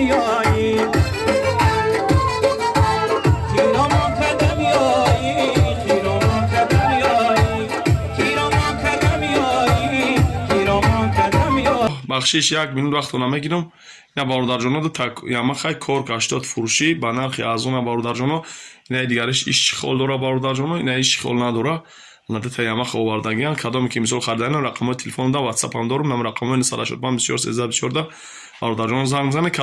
меоӣ, хиромон карда меоӣ, хиромон карда меоӣ, хиромон карда меоӣ, хиромон карда меоӣ. Бахшиш, як минут вақтро намегирам. Ина, бародарҷоно, ду так Ямахай Корг 80 фурӯшӣ ба нархи арзона, бародарҷоно. Инаи дигариш иш чехол дора, бародарҷоно, ина иш чехол надора. Дута Ямаха овардагиян. Кадоме ки, мисол, хариданам, рақамҳои телефон да, ватсапам дорум, нам рақамҳои 985 24 13 24, бародарҷоно, занг бизанед.